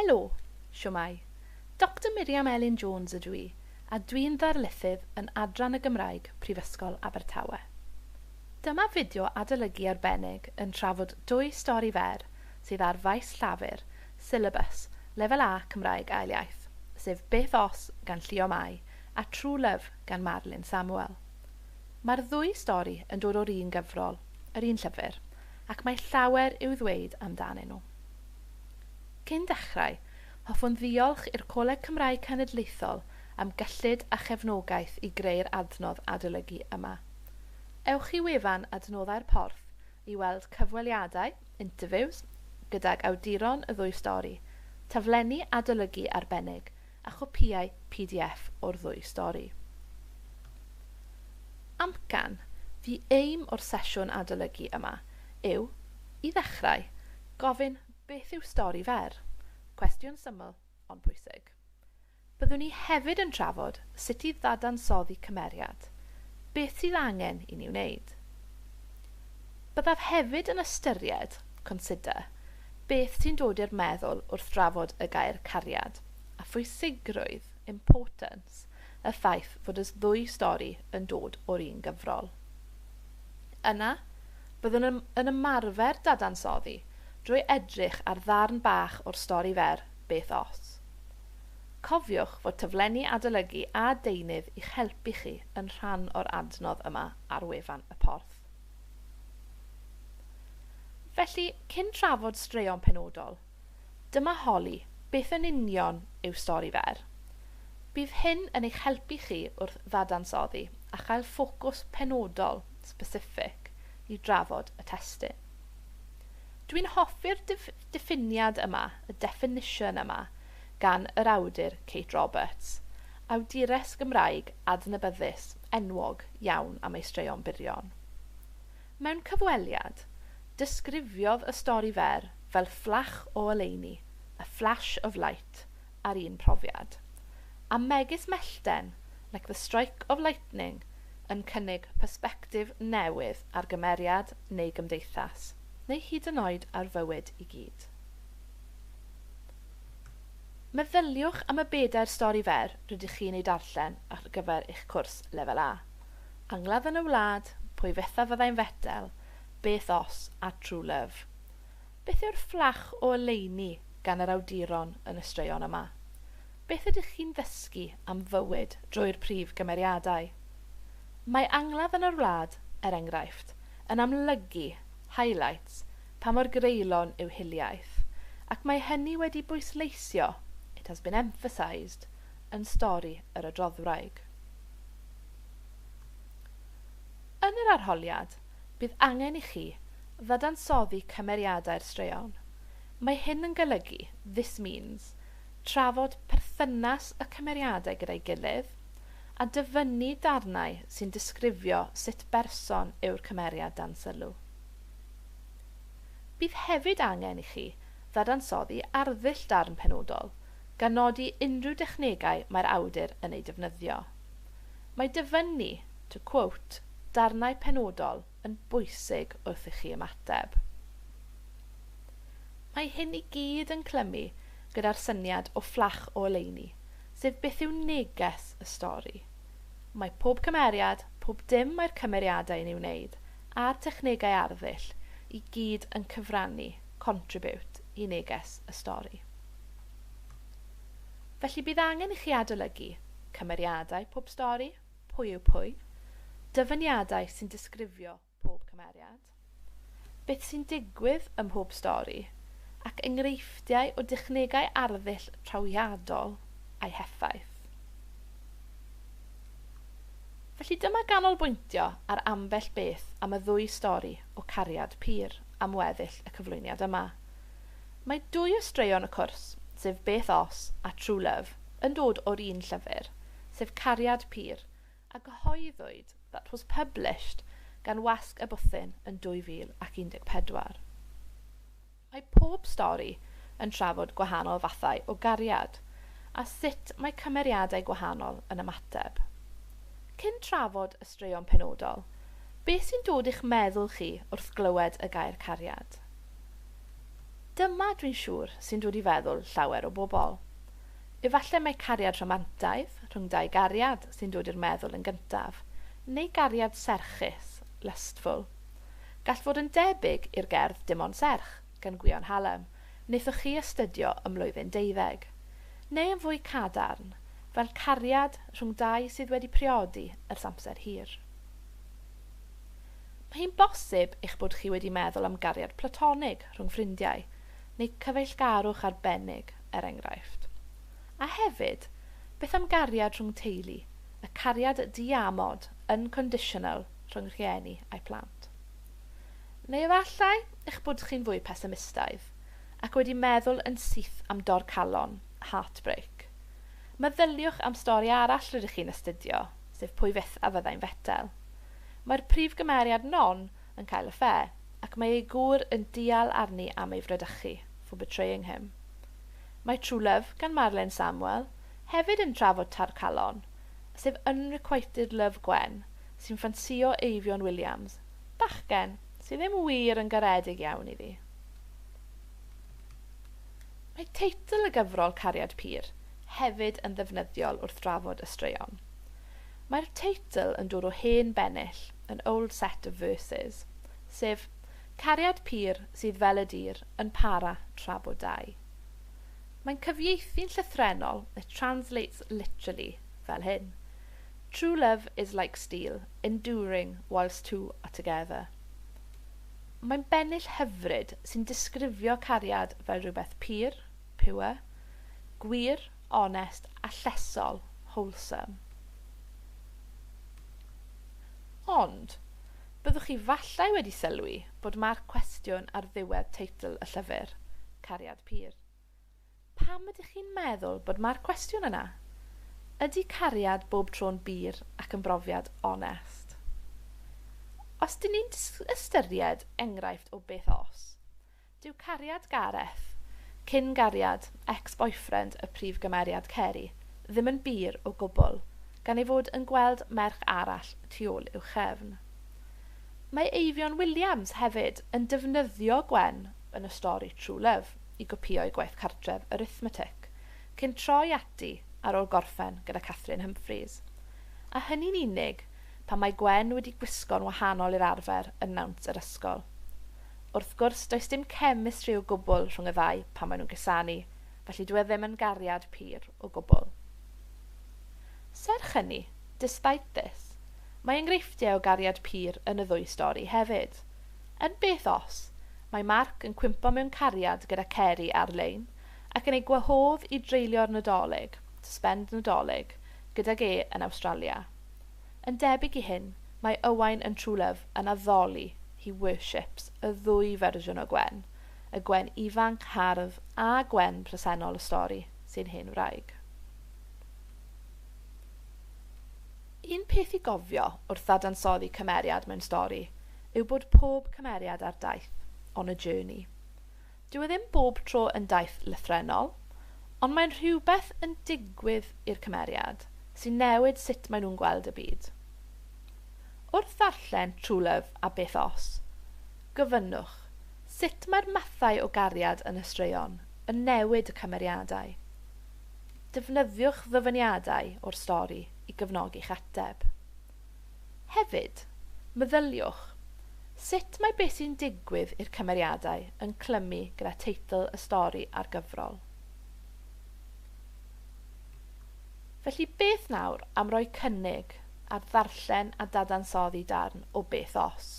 Helo, shwmae? Dr Miriam Elin Jones ydw i, a dwi'n ddarlithydd yn Adran y Gymraeg Prifysgol Abertawe. Dyma fideo adolygu arbennig yn trafod dwy stori fer sydd ar faes llafur, syllabus, Lefel A Cymraeg Ail Iaith, sef Beth Os gan Llio Mai a True Love gan Marilyn Samuel. Mae'r ddwy stori yn dod o'r un gyfrol, yr un llyfr, ac mae llawer i'w ddweud amdanyn nhw. Cyn dechrau, hoffwn ddiolch i'r Coleg Cymraeg Cenedlaethol am gyllid a chefnogaeth i greu'r adnodd adolygu yma. Ewch i wefan Adnoddau'r Porth i weld cyfweliadau, interviews, gydag awduron y ddwy stori, taflenni adolygu arbennig a chopïau PDF o'r ddwy stori. Amcan, the aim o'r sesiwn adolygu yma yw, i ddechrau, gofyn beth yw stori fer? Cwestiwn syml, ond pwysig. Byddwn ni hefyd yn trafod sut i ddadansoddi cymeriad. Beth sydd angen i ni wneud? Byddaf hefyd yn ystyried, consider, beth sy'n dod i'r meddwl wrth drafod y gair cariad, a phwysigrwydd, importance, y ffaith fod y ddwy stori yn dod o'r un gyfrol. Yna, byddwn yn ymarfer dadansoddi drwy edrych ar ddarn bach o'r stori fer Beth Os. Cofiwch fod taflenni adolygu a deunydd i'ch helpu chi yn rhan o'r adnodd yma ar wefan y Porth. Felly, cyn trafod straeon penodol, dyma holi beth yn union yw stori fer. Bydd hyn yn eich helpu chi wrth ddadansoddi a chael ffocws penodol, specific, i drafod y testun. Dwi'n hoffi'r diffiniad yma, y definition yma, gan yr awdur Kate Roberts, awdures Gymraeg adnabyddus, enwog iawn am ei straeon byrion. Mewn cyfweliad, disgrifiodd y stori fer fel fflach o oleuni, a flash of light, ar un profiad, a megis mellten, like the strike of lightning, yn cynnig persbectif newydd ar gymeriad neu gymdeithas, neu hyd yn oed ar fywyd i gyd. Meddyliwch am y bedair stori fer rydych chi'n ei darllen ar gyfer eich cwrs Lefel A. Angladd yn y Wlad, Pwy Fyth a Fyddai'n Fetel, Beth Os a True Love. Beth yw'r fflach o oleuni gan yr awduron yn y straeon yma? Beth ydych chi'n ddysgu am fywyd drwy'r prif gymeriadau? Mae Angladd yn yr Wlad, er enghraifft, yn amlygu, highlights, pa mor greulon yw hiliaeth, ac mae hynny wedi bwysleisio, it has been emphasised, yn stori yr adroddwraig. Yn yr arholiad, bydd angen i chi ddadansoddi cymeriadau'r straeon. Mae hyn yn golygu, this means, trafod perthynas y cymeriadau gyda'i gilydd, a dyfynnu darnau sy'n disgrifio sut berson yw'r cymeriad dan sylw. Bydd hefyd angen i chi ddadansoddi arddull darn penodol, gan nodi unrhyw dechnegau mae'r awdur yn ei defnyddio. Mae dyfynnu, to quote, darnau penodol yn bwysig wrth i chi ymateb. Mae hyn i gyd yn clymu gyda'r syniad o fflach o oleuni, sef beth yw neges y stori. Mae pob cymeriad, pob dim mae'r cymeriadau yn ei wneud, a'r technegau arddull i gyd yn cyfrannu, contribute, i neges y stori. Felly bydd angen i chi adolygu cymeriadau pob stori, pwy yw pwy, dyfyniadau sy'n disgrifio pob cymeriad, beth sy'n digwydd ym mhob stori, ac enghreifftiau o dechnegau arddull trawiadol a'i heffaith. Felly dyma ganolbwyntio ar ambell beth am y ddwy stori o Cariad Pur am weddill y cyflwyniad yma. Mae dwy o straeon y cwrs, sef Beth Os a True Love, yn dod o'r un llyfr, sef Cariad Pur, a gyhoeddwyd, that was published, gan Wasg y Bwthyn yn 2014. Mae pob stori yn trafod gwahanol fathau o gariad, a sut mae cymeriadau gwahanol yn ymateb. Cyn trafod y straeon penodol, beth sy'n dod i'ch meddwl chi wrth glywed y gair cariad? Dyma, dwi'n siŵr, sy'n dod i feddwl llawer o bobl. Efallai mai cariad rhamantaidd rhwng dau gariad sy'n dod i'r meddwl yn gyntaf, neu gariad serchus, lustful. Gall fod yn debyg i'r gerdd Dim Ond Serch gan Gwion Hallam, wnaethoch chi astudio ym mlwyddyn 12, neu yn fwy cadarn, fel cariad rhwng dau sydd wedi priodi ers amser hir. Mae hi'n bosib eich bod chi wedi meddwl am gariad platonig rhwng ffrindiau, neu cyfeillgarwch arbennig, er enghraifft. A hefyd, beth am gariad rhwng teulu, y cariad diamod, unconditional, rhwng rhieni a'u plant? Neu efallai eich bod chi'n fwy pesimistaidd ac wedi meddwl yn syth am dorcalon, heartbreak. Meddyliwch am stori arall rydych chi'n astudio, sef Pwy Fyth a Fyddai'n Fetel. Mae'r prif gymeriad Non yn cael affair, ac mae ei gŵr yn dial arni am ei fradychu, for betraying him. Mae True Love gan Marilyn Samuel hefyd yn trafod torcalon, sef unrequited love Gwen, sy'n ffansïo Eifion Williams, bachgen sydd ddim wir yn garedig iawn iddi. Mae teitl y gyfrol Cariad Pur hefyd yn ddefnyddiol wrth drafod y straeon. Mae'r teitl yn dod o hen bennill, an old set of verses, sef Cariad pur sydd fel y dur yn para tra bod dau. Mae'n cyfieithu'n llythrennol, it translates literally, fel hyn. True love is like steel, enduring whilst two are together. Mae'n bennill hyfryd sy'n disgrifio cariad fel rhywbeth pur, pure, gwir, onest a llesol, wholesome. Ond, byddwch chi fallai wedi sylwi bod marc cwestiwn ar ddiwedd teitl y llyfr, Cariad Pur. Pam ydych chi'n meddwl bod marc cwestiwn yna? Ydy cariad bob tro'n bur ac yn brofiad onest? Os dyn ni'n ystyried enghraifft o Beth Os, dyw cariad Gareth, cyn gariad, ex-boyfriend y prif gymeriad Ceri, ddim yn bur o gwbl, gan ei fod yn gweld merch arall tu ôl i'w chefn. Mae Eifion Williams hefyd yn defnyddio Gwen yn y stori True Love i gopïo'i gwaith cartref arithmetic, cyn troi ati ar ôl gorffen gyda Catherine Humphreys. A hynny'n unig pan mae Gwen wedi gwisgo'n wahanol i'r arfer yn nawns yr ysgol. Wrth gwrs, does dim chemistry o gwbl rhwng y ddau pan maen nhw'n gusanu, felly dyw e ddim yn gariad pur o gwbl. Serch hynny, despite this, mae enghreifftiau o gariad pur yn y ddwy stori hefyd. Yn Beth Os, mae Mark yn cwympo mewn cariad gyda Ceri ar-lein ac yn ei gwahodd i dreulio'r Nadolig, to spend Nadolig, gydag e yn Awstralia. Yn debyg i hyn, mae Owain yn True Love yn addoli, he worships, y ddwy fersiwn o Gwen, y Gwen ifanc, hardd a Gwen presennol y stori, sy'n hen wraig. Un peth i gofio wrth ddadansoddi cymeriad mewn stori yw bod pob cymeriad ar daith, on a journey. Dyw e ddim bob tro yn daith lythrennol, ond mae'n rhywbeth yn digwydd i'r cymeriad sy'n newid sut maen nhw'n gweld y byd. Wrth ddarllen True Love a Beth Os, gofynnwch sut mae'r mathau o gariad yn y straeon yn newid y cymeriadau. Defnyddiwch ddyfyniadau o'r stori i gefnogi'ch ateb. Hefyd, meddyliwch sut mae beth sy'n digwydd i'r cymeriadau yn clymu gyda teitl y stori a'r gyfrol. Felly beth nawr am roi cynnig ar ddarllen a dadansoddi darn o Beth Os?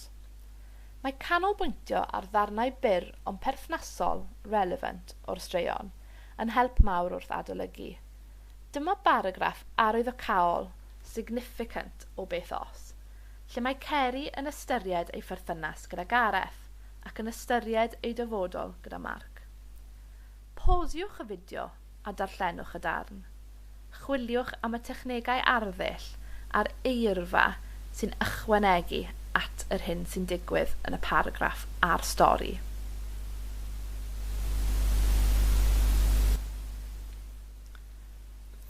Mae canolbwyntio ar ddarnau byr ond perthnasol, relevant, o'r straeon yn help mawr wrth adolygu. Dyma baragraff arwyddocaol, significant o Beth Os, lle mae Ceri yn ystyried ei pherthynas gyda Gareth ac yn ystyried ei dyfodol gyda Mark. Posiwch y fideo a darllenwch y darn. Chwiliwch am y technegau arddull a'r eirfa sy'n ychwanegu at yr hyn sy'n digwydd yn y paragraff a'r stori.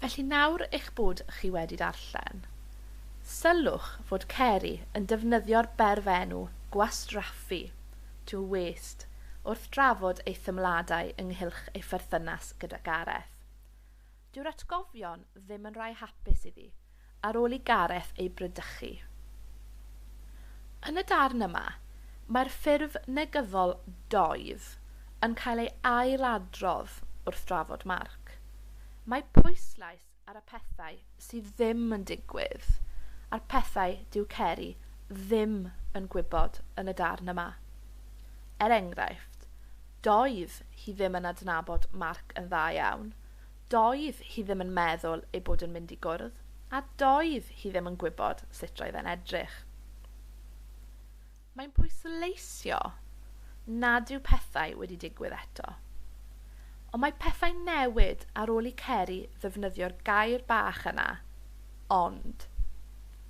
Felly nawr eich bod chi wedi darllen, sylwch fod Ceri yn defnyddio'r berfenw gwastraffu, to waste, wrth drafod ei thymladau ynghylch ei pherthynas gyda Gareth. Dyw'r atgofion ddim yn rhai hapus iddi, ar ôl i Gareth ei brydychu. Yn y darn yma, mae'r ffurf negyddol doedd yn cael ei ailadrodd wrth drafod Mark. Mae pwyslais ar y pethau sydd ddim yn digwydd, a'r pethau dyw Ceri ddim yn gwybod yn y darn yma. Er enghraifft, doedd hi ddim yn adnabod Mark yn dda iawn, doedd hi ddim yn meddwl ei bod yn mynd i gwrdd, a doedd hi ddim yn gwybod sut roedd e'n edrych. Mae'n pwysleisio nad yw pethau wedi digwydd eto. Ond mae pethau'n newid ar ôl i Ceri ddefnyddio'r gair bach yna, ond,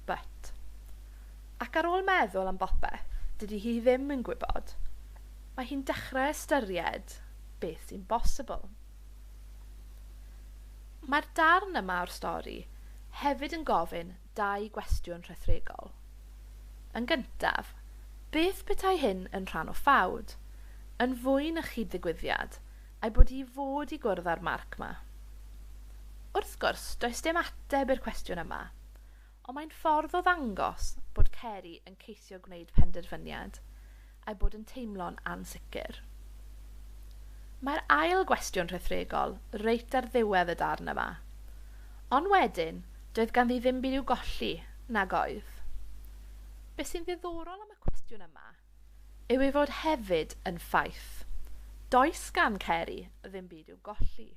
but. Ac ar ôl meddwl am bopeth, dydy hi ddim yn gwybod, mae hi'n dechrau ystyried beth sy'n bosibl. Mae'r darn yma o'r stori hefyd yn gofyn dau gwestiwn rhethregol. Yn gyntaf, beth petai hyn yn rhan o ffawd, yn fwy na chyd-ddigwyddiad, a'i bod hi fod i gwrdd â'r Mark 'ma? Wrth gwrs, does dim ateb i'r cwestiwn yma, ond mae'n ffordd o ddangos bod Ceri yn ceisio gwneud penderfyniad, a'i bod yn teimlo'n ansicr. Mae'r ail gwestiwn rhethregol reit ar ddiwedd y darn yma. Ond wedyn, doedd ganddi ddim byd i'w golli, nag oedd. Be sy'n ddiddorol am y cwestiwn yma yw ei fod hefyd yn ffaith. Does gan Ceri ddim byd i'w golli.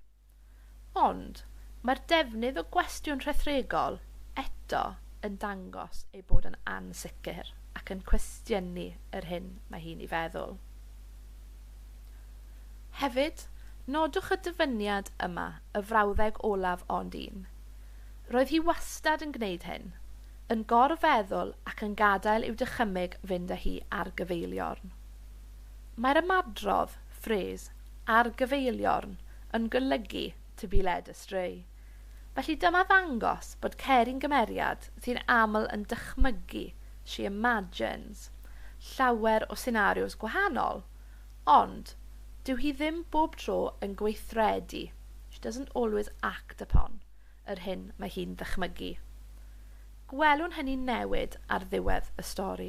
Ond mae'r defnydd o gwestiwn rhethregol eto yn dangos ei bod yn ansicr ac yn cwestiynu yr hyn mae hi'n ei feddwl. Hefyd, nodwch y dyfyniad yma, y frawddeg olaf ond un. Roedd hi wastad yn gwneud hyn, yn gorfeddwl ac yn gadael i'w dychymyg fynd â hi ar gyfeiliorn. Mae'r ymadrodd, phrase, ar gyfeiliorn, yn golygu to be led astray. Felly dyma ddangos bod Ceri'n gymeriad sy'n aml yn dychmygu, she imagines, llawer o senarios gwahanol, ond dyw hi ddim bob tro yn gweithredu, she doesn't always act upon, yr hyn mae hi'n ddychmygu. Gwelwn hynny newid ar ddiwedd y stori.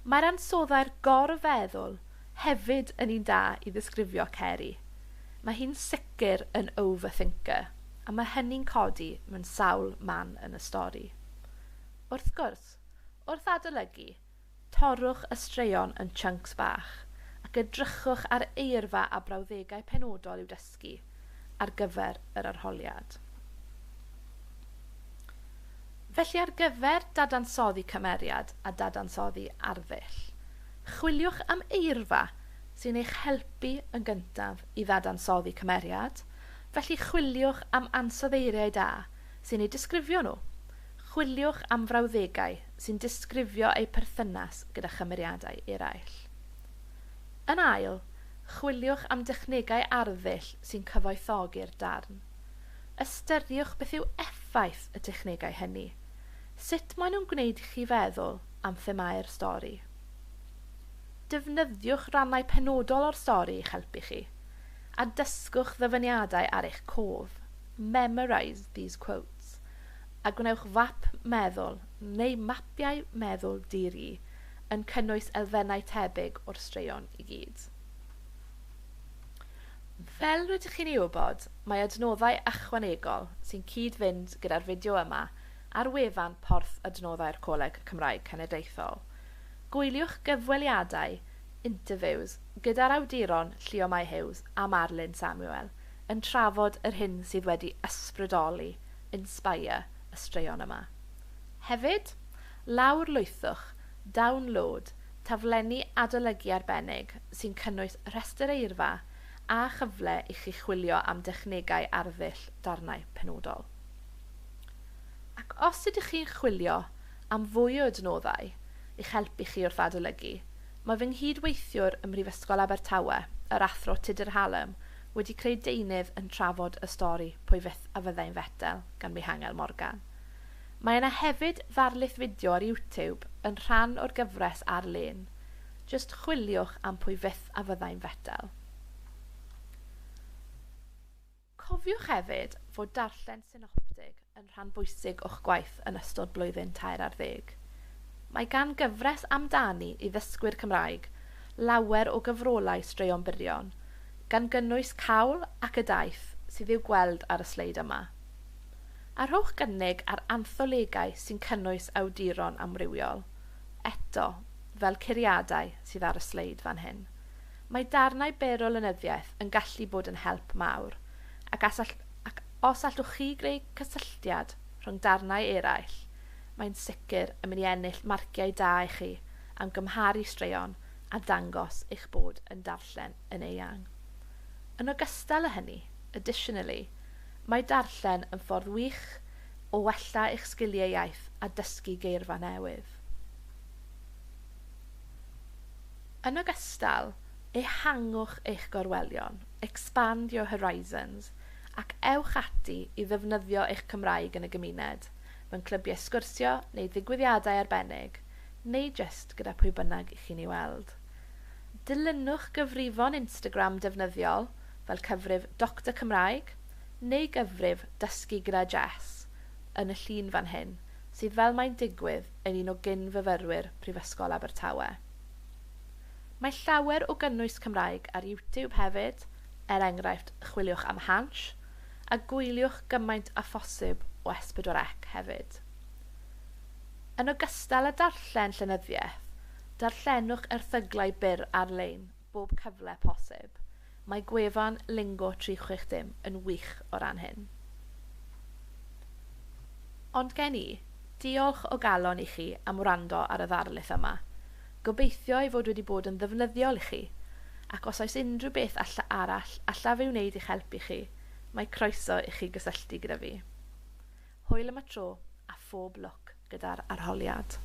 Mae'r ansoddair gorfeddwl hefyd yn un da i ddisgrifio Ceri. Mae hi'n sicr yn overthinker, a mae hynny'n codi mewn sawl man yn y stori. Wrth gwrs, wrth adolygu, torrwch y straeon yn chunks bach ac edrychwch ar eirfa a brawddegau penodol i'w dysgu ar gyfer yr arholiad. Felly ar gyfer dadansoddi cymeriad a dadansoddi arddull, chwiliwch am eirfa sy'n eich helpu yn gyntaf i ddadansoddi cymeriad, felly chwiliwch am ansoddeiriau da sy'n eu disgrifio nhw. Chwiliwch am frawddegau sy'n disgrifio eu perthynas gyda chymeriadau eraill. Yn ail, chwiliwch am dechnegau arddull sy'n cyfoethogi'r darn. Ystyriwch beth yw effaith y technegau hynny. Sut maen nhw'n gwneud i chi feddwl am themâu'r stori? Defnyddiwch rannau penodol o'r stori i'ch helpu chi, a dysgwch ddyfyniadau ar eich cof. Memorise these quotes. A gwnewch fap meddwl neu mapiau meddwl di-ri yn cynnwys elfennau tebyg o'r straeon i gyd. Fel rydych chi'n ei wybod, mae adnoddau ychwanegol sy'n cyd-fynd gyda'r fideo yma ar wefan Porth Adnoddau'r Coleg Cymraeg Cenedlaethol. Gwyliwch gyfweliadau, interviews, gyda'r awduron Llio Mai Hughes a Marlyn Samuel yn trafod yr hyn sydd wedi ysbrydoli, inspire, y straeon yma. Hefyd, lawrlwythwch, download, taflenni adolygu arbennig sy'n cynnwys rhestr eirfa a chyfle i chi chwilio am dechnegau arddull darnau penodol. Ac os ydych chi'n chwilio am fwy o adnoddau i'ch helpu chi wrth adolygu, mae fy nghydweithiwr ym Mhrifysgol Abertawe, yr athro Tudur Hallam, wedi creu deunydd yn trafod y stori Pwy Fyth a Fyddai'n Fetel gan Mihangel Morgan. Mae yna hefyd ddarlith fideo ar YouTube yn rhan o'r gyfres ar-lein. Jyst chwiliwch am Pwy Fyth a Fyddai'n Fetel. Cofiwch hefyd fod darllen synoptig yn rhan bwysig o'ch gwaith yn ystod blwyddyn 13. Mae gan gyfres Amdani i ddysgwyr Cymraeg lawer o gyfrolau straeon byrion, gan gynnwys Cawl ac Y Daith sydd i'w gweld ar y sleid yma. A rhowch gynnig ar antholegau sy'n cynnwys awduron amrywiol. Eto, fel Curiadau sydd ar y sleid fan hyn. Mae darnau byr o lenyddiaeth yn gallu bod yn help mawr, ac os allwch chi greu cysylltiad rhwng darnau eraill, mae'n sicr yn mynd i ennill marciau da i chi am gymharu straeon a dangos eich bod yn darllen yn eang. Yn ogystal â hynny, additionally, mae darllen yn ffordd wych o wella eich sgiliau iaith a dysgu geirfa newydd. Yn ogystal, ehangwch eich gorwelion, expand your horizons, ac ewch ati i ddefnyddio eich Cymraeg yn y gymuned, mewn clybiau sgwrsio neu ddigwyddiadau arbennig, neu jyst gyda pwy bynnag i chi'n ei weld. Dilynwch gyfrifon Instagram defnyddiol, fel cyfrif Dr Cymraeg, neu gyfrif Dysgu gyda Jess, yn y llun fan hyn, sydd fel mae'n digwydd yn un o gyn-fyfyrwyr Prifysgol Abertawe. Mae llawer o gynnwys Cymraeg ar YouTube hefyd, er enghraifft chwiliwch am Hansh, a gwyliwch gymaint â phosib o S4C hefyd. Yn ogystal â darllen llenyddiaeth, darllenwch erthyglau byr ar-lein bob cyfle posib. Mae gwefan Lingo 360 yn wych o ran hyn. Ond gen i, diolch o galon i chi am wrando ar y ddarlith yma. Gobeithio ei fod wedi bod yn ddefnyddiol i chi, ac os oes unrhyw beth arall allaf ei wneud i'ch helpu chi, mae croeso i chi gysylltu gyda fi. Hwyl am y tro a phob lwc gyda'r arholiad.